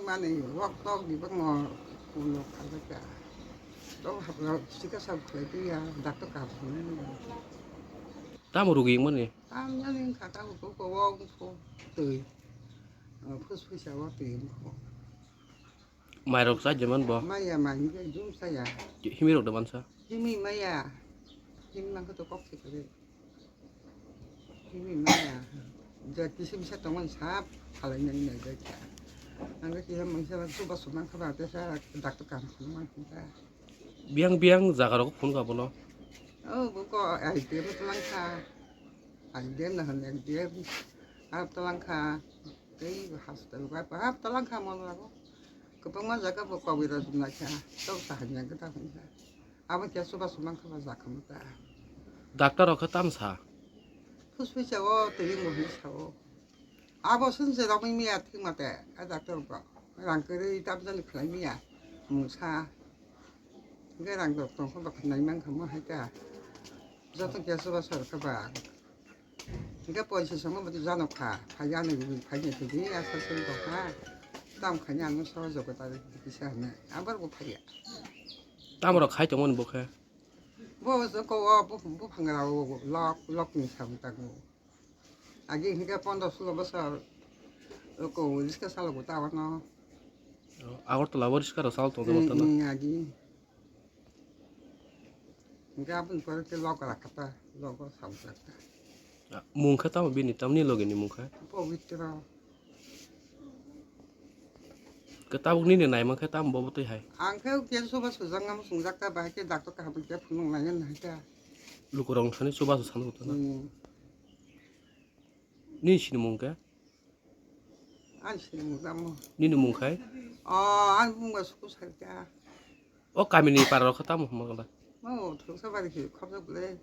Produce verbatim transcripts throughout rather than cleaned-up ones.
Mani wak tok di bang mo kuno khaja ka. Tok hapla sika sab khlai tu ya, doctor ka phone ni. Tamo rugi mani? Tam ya ning kha ta ko ko wong ko tui. Phus phus ya wa tui ko. Mai rok sa jeman bo? Mai ya, mai ni jum sa ya. Himi rok da man sa? Himi mai ya. Himi nang ko to kok se kare. Himi maya. Ja kisim sa tongon sap halai nai nai ja kya. Ang kisa mangsa suba sumang khaba te sa doctor kam sumang kha. Biang biang jaga rok phone ka bono. Oh, bo ko ai te mo tlang kha. Ai de na han ek de. Ar tlang kha. Tei hospital ba pa tlang kha mo la ko. Ko pang ma jaga bo ko wi ra sum na kha. Tok sa han yang ka ta phone kha. Abo khe chubachu mankha ba jakha mata. Doctor rok khe tam sa? Phus phisa o twi mo hinwi sa o. Abo swn je romwi miya thik mate a doctor rok. Rang kwrwi tam jani khlai miya mungsa. Hwnkhe rang rok tong khe ba khnai mankha mo hai ta. Joto khe chubachu rok khe ba. Hingke poisa songo bwtwi jano kha, phai jani bwtwi phai ni thidi, aswk sori tong kha. Tam khaini ano sohojogota kisa hwnwi, abar bo phaiya. Tamo rok khai tongmani bo khe? Bo joko o bu-, buphang rao lok, lok ni sam tango. Agi hingke pondro sulo bosor ko riska salogo ta wano. Agartala o riska rok sal tong Hmm, tamo tana? Hmm, agi. Hingke aboni pore khe logo rakha ta, logo sabjak ta. Ah, mung khe tamo bini, tamni logi ni mung khe? Pabitra. Khe tabuk nini naimang khe tamo bo twi hai? Ang khe khe soba sujak nang sungjak ta, bahai khe doctor kaham khe phunuk nai nai ta. Lukurok thani soba su sanu ta na? Hmm. Nini sini mung khe? Ani sini mung tamo. Nini mung khai? O, ani mung ba suku sarika. O kamini para rok tamo hwnma kala? Mo thuksa bari khe khobjak le.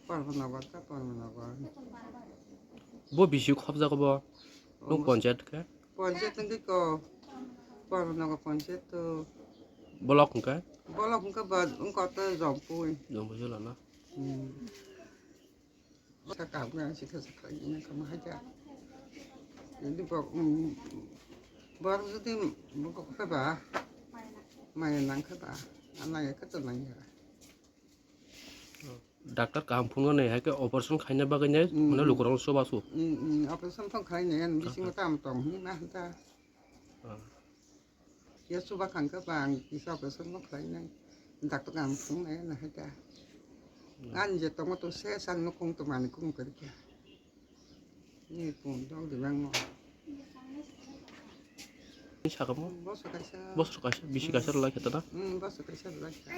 Parmanagar ta Parmanagar. Bo bisi khobjak bo? Nung panchayat khe? Panchayat nungki ko. Parmanagar panchayat to. Block hwnkhe? Block hwnkhe ba wngkha to Jompui. Jompui jila na? Hmm. Sa kaham khe ang sikha sakha ina kama haja. Jadi bo, um, bor jodi bo khe ba, maya nang khe ba, anai khe to nang ya. Doctor kaham phunuknai hai khe operation khaina bagwi nai, hmm, mane lukurok soba su. Hmm, hmm, operation tong khainai, ang bisingo tam tong hwnwi ma hwnta. Ah. Ya chuba khang khe ba ang kisa operation no khlai nai. Doctor kaham phunuknai na hai ta. Hmm. Ani je tongo to se san no kung to mani kung kari kya. Ni kung dong di bang mo. Ni saka mo? Boso kaisa. Boso kaisa, bisi kaisa rwlai khe ta na? Hmm, boso kaisa rwlai khe.